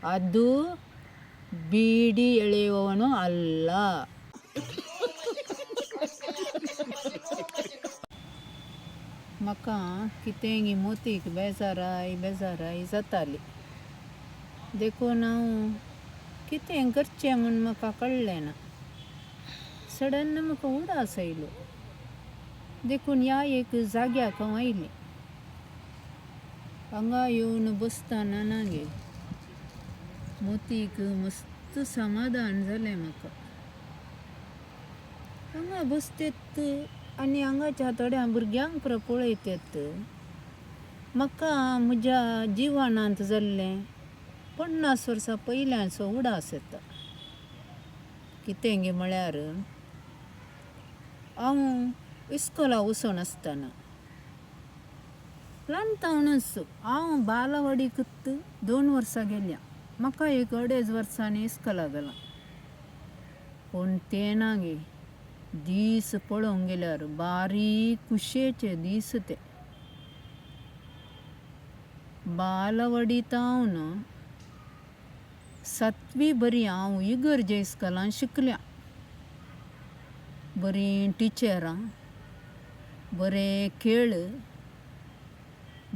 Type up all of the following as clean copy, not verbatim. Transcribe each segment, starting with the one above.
ಅದು ಬೀಡಿ ಎಳೆಯುವವನು ಅಲ್ಲ. म्हाका कितेंगी मोतीक बेजाराय बेजाराय जाताली. देखून हांव कितें करचें म्हूण म्हाका कळ्ळें ना. सडन म्हाका उडास आयलो. देखून ह्या एक जाग्याक हांव आयलें. हांगा येवन बसतना ना गे मोतीक मस्त समाधान जालें म्हाका. हांगा बसतात आनी हांगाच्या थोड्या भुरग्यांक पुरो पळयतात. म्हाका म्हज्या जिवनांत जाल्लें 50 वर्सां पयल्यांचो उडास येता. कितें गे म्हळ्यार हांव इस्कोलाक वचून आसतना ल्हान तावनूच हांव बालवाडीकूच 2 वर्सां गेल्या. म्हाका एक 2.5 वर्सांनी इस्कोलाक घालां. पूण तें ना गे दीस पळोवंक गेल्यार बारीक खुशयेचे दीस ते. बालवाडी तावन 7वी बरी हांव इगर्जे इस्कोलान शिकल्या. बरीं टिचरां, बरें खेळ,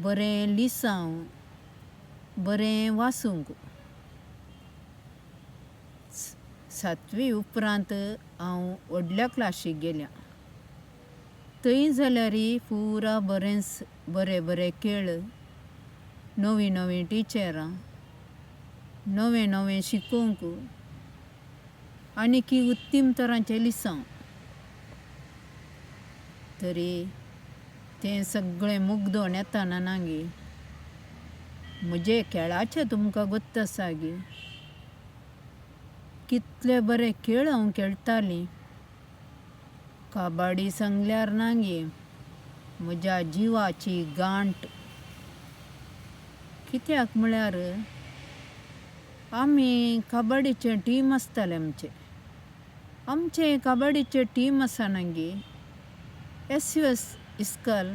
बरें लिसांव, बरें वाचूंक. 7वी उपरांत हांव व्हडल्या क्लासीक गेल्या. थंय जाल्यार पुरा बरेंच बरे बरे खेळ, नवीं नवीं टिचरां, नवें नवें शिकोवंक आनी की उत्तीम तरांचें लिसांव. तरी तें सगळें मुग्दोन येतना ना गे म्हजे खेळाचें तुमकां गोत्त आसा गे. कितले बरे खेळ हांव खेळटालीं. कबड्डी सांगल्यार ना गे म्हज्या जिवाची गांठ. कित्याक म्हळ्यार आमी कबड्डीचें टीम आसतालें आमचें. आमचें कबड्डीचें टीम आसा ना गे एस यू एस इस्कॉल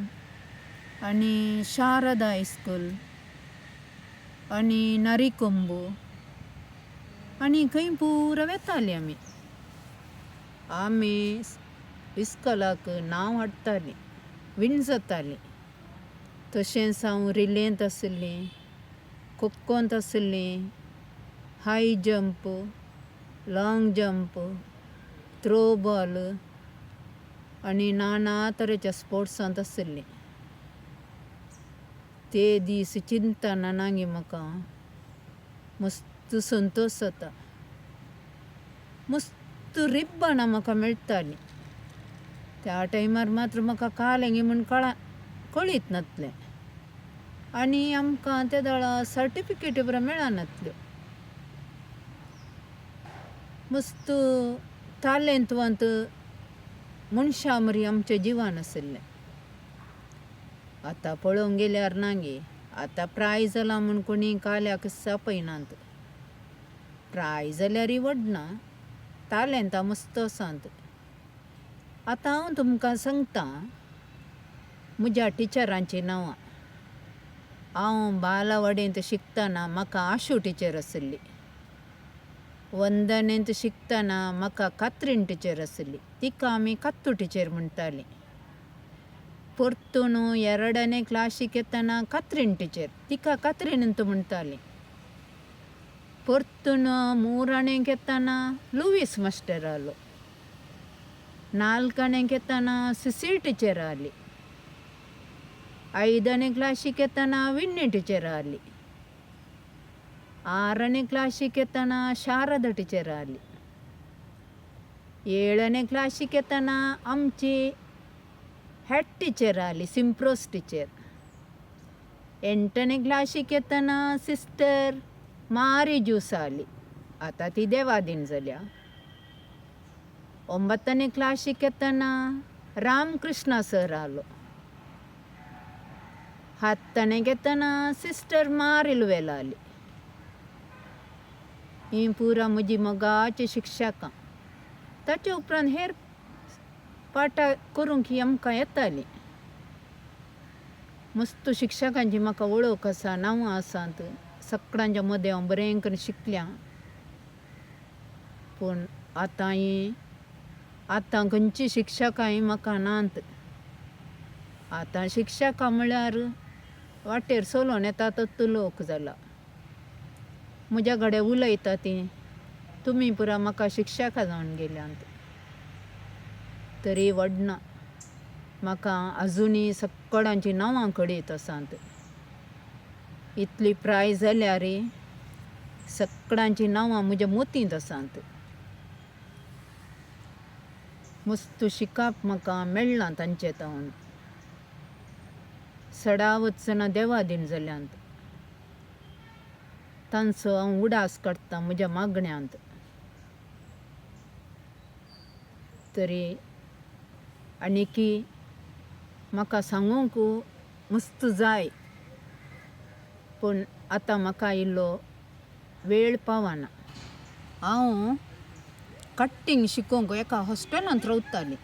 आनी शारदा इस्कूल आनी नरीकोंबू आनी खंय पुरा वेतालीं आमी. आमी इस्कोलाक नांव हाडटालीं, विन जातालीं. तशेंच हांव रिलेंत आशिल्लें, खोखोंत आशिल्लें, high jump, long jump, throw ball आनी नाना तरेच्या स्पोर्ट्सांत आशिल्लें. ते दीस चिंतना ना गे म्हाका मस्त संतोश जाता. मस्त रिब्बनां म्हाका मेळटालीं. त्या टायमार मात्र म्हाका कालें म्हूण कळीत नासलें आनी आमकां त्या वेळार सर्टिफिकेटी बरो मेळनासल्यो. मस्त तालेंतवंत मनशां मरी आमचें जिवन आशिल्लें. आतां पळोवंक गेल्यार ना गे आतां प्राय जालां म्हूण कोणी काल्याक आपयनात. प्राय जाल्यारय व्हडना, तालेंतां मस्त आसात. आतां हांव तुमकां सांगता म्हज्या टिचरांचीं नांवां. हांव बालवाडींत शिकतना म्हाका आशू टिचर आशिल्ली. वंदनेंत शिकतना म्हाका कात्रीन टिचर आशिल्ली. तिका आमी कात्तू टिचर म्हणटालीं. परतून 2nd क्लासीक येतना कात्रीन टिचर, तिका कात्रीन अंत म्हणटालीं. परतून 3nd येतना लुवीस मास्टर आलो. 4th येतना सिसील टिचर आली. 5th क्लासीक येतना विन्नी टिचर आली. 6th क्लासीक येतना शारदा टिचर आली. 7th क्लासीक येतना आमची हेड टिचर आली, सिम्प्रोस टिचर. 8th क्लासीक येतना सिस्टर मारी ज्यूस आली. आतां ती देवादीन जाल्या. 9th क्लासीक येतना रामकृष्णा सर आलो. 10th येतना सिस्टर मारी लुवेल आली. हीं पुरा म्हजी मोगाचीं शिक्षकां. ताचे उपरांत हेर पाठां करूंक ही आमकां येतालीं. मस्त शिक्षकांची म्हाका वळख आसा, नांवां आसात. सगळ्यांच्या मदें हांव बरें करून शिकल्या. पूण आतां आतां खंयची शिक्षकांय म्हाका नात. आतां शिक्षकां म्हळ्यार वाटेर चलोन येता तत्तो लोक जाला. म्हज्या कडेन उलयता ती तुमी पुरा म्हाका शिक्षकां जावन गेल्यांत. तरी व्हडना म्हाका आजुनूय सगळ्यांची नांवां कडेत आसात. इतली प्राय जाल्यार सगळ्यांची नांवां म्हज्या मोतींत आसात. मस्त शिकप म्हाका मेळ्ळां तांचे तावन. सदांच जाणां देवादीन जाल्यांत. तांचो हांव उडास काडटा म्हज्या मागण्यांत. तरी आनीकी म्हाका सांगूंक मस्त जाय पूण आतां म्हाका इल्लो वेळ पावना. हांव कट्टींग शिकोवंक एका हॉस्टेलांत रावतालें.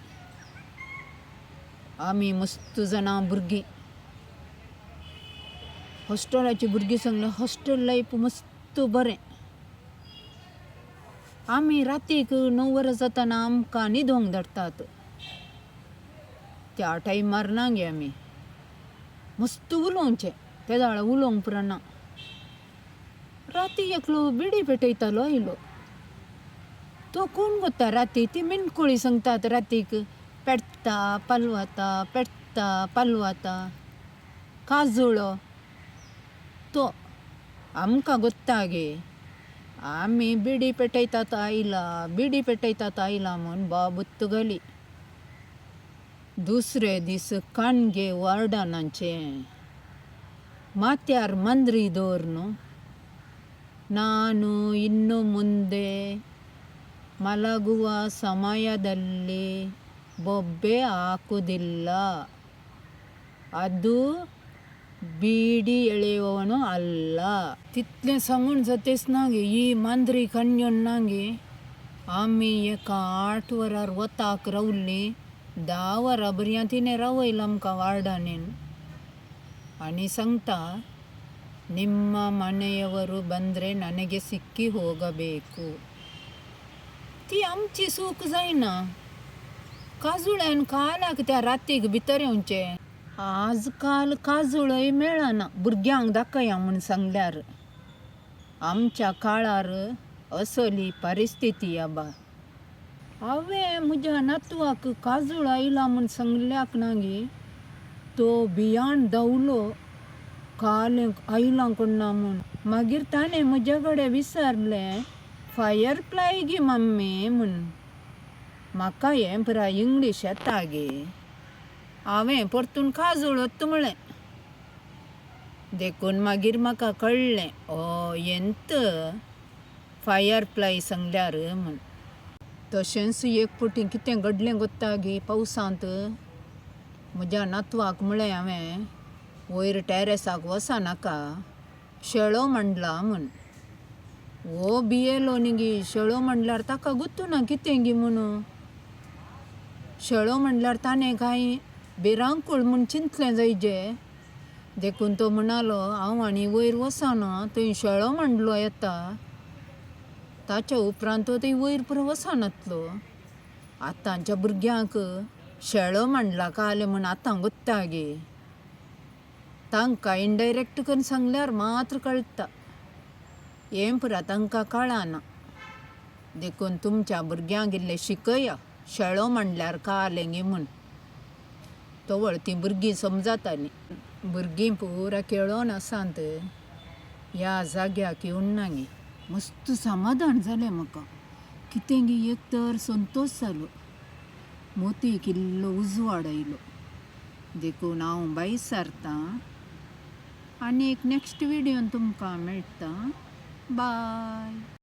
आमी मस्त जाणां भुरगीं हॉस्टेलाची भुरगीं सांगलें हॉस्टेल लायफ मस्त बरें. आमी रातीक 9 वरां जातना आमकां न्हिदोंक धाडटात. त्या टायमार ना गे आमी मस्त उलोवचें ते वेळार उलोवंक पुरना. राती एकलो बिडी पेटयतालो आयलो. तो कोण कोत्ता राती ती मेणकुळी सांगतात रातीक पेटता पालवता पेटता पालवता काजुळो तो आमकां गोत्ता गे. आमी बिडी पेटयतात आयला बिडी पेटयतात आयला म्हूण बाबुत्त घाली. दुसरे दीस काणगे वार्डनाचे माथ्यार मांद्री दवरून ನಾನು ಇನ್ನು ಮುಂದೆ ಮಲಗುವ ಸಮಯದಲ್ಲಿ ಬೊಬ್ಬೆ ಹಾಕುವುದಿಲ್ಲ, ಅದು बीडी एळेवನು अल्ल. तितलें सांगून जातेच ना गे ही मांद्री कणयोन ना गे. आमी एका 8 वरार वताक रावलीं 10 वरां बरयां तिणें रावयलां आमकां वार्डानेन. आनी सांगता ನಿಮ್ಮ ಮನೆಯವರು ಬಂದರೆ ನನಗೆ ಸಿಕ್ಕಿ ಹೋಗಬೇಕು. ती आमची चूक जायना. काजुळ्यान कालाक त्या रातीक भितर येवचें. आजकाल काजुळय मेळना भुरग्यांक दाखया म्हूण सांगल्यार. आमच्या काळार असली परिस्थिती आबा. हांवें म्हज्या नातवाक काजूळ आयला म्हूण सांगल्याक ना गे तो भियान धांवलो काल आयला कोण ना म्हूण. मागीर ताणें म्हज्या कडेन विचारलें फायर फ्लाय गे मम्मी म्हूण. म्हाका हें पुराय इंग्लीश येता गे. हांवें परतून काजूळत म्हळें. देखून मागीर म्हाका कळ्ळें हेंत फायर फ्लाय सांगल्यार म्हूण. तशेंच एक फावटी कितें घडलें गोत्ता गे पावसांत म्हज्या नातवाक म्हळें हांवें वयर टॅरसाक वचनाका शेळो मांडला म्हूण. हो भियेलो न्ही गे शेळो म्हणल्यार ताका गुत्तू ना कितें गी म्हणून. शेळो म्हणल्यार ताणें कांय भिरांकूळ म्हूण चिंतलें जायजे. देखून तो म्हणालो हांव आनी वयर वचना थंय शेळो मांडलो येता. ताच्या उपरांत तो थंय वयर पुरो वचनातलो. आतांच्या भुरग्यांक शेळो मांडला कालें म्हूण आतां गोत्ता गे. तांकां इनडायरेक्ट करून सांगल्यार मात्र कळटा. हें पुरा तांकां कळना. देखून तुमच्या भुरग्यांक इल्लें शिकया शेळो मांडल्यार कालें गे म्हूण. तवळ तीं भुरगीं समजतालीं. भुरगीं पुरा खेळोन आसात ह्या जाग्याक येवन ना गे. मस्त समाधान जालें म्हाका. कितें गे एक तर संतोश जालो. मोतीक इल्लो उजवाड आयलो. देखून हांव बाय सारतां आनी एक नेक्स्ट विडियोन तुमकां मेळटा. बाय.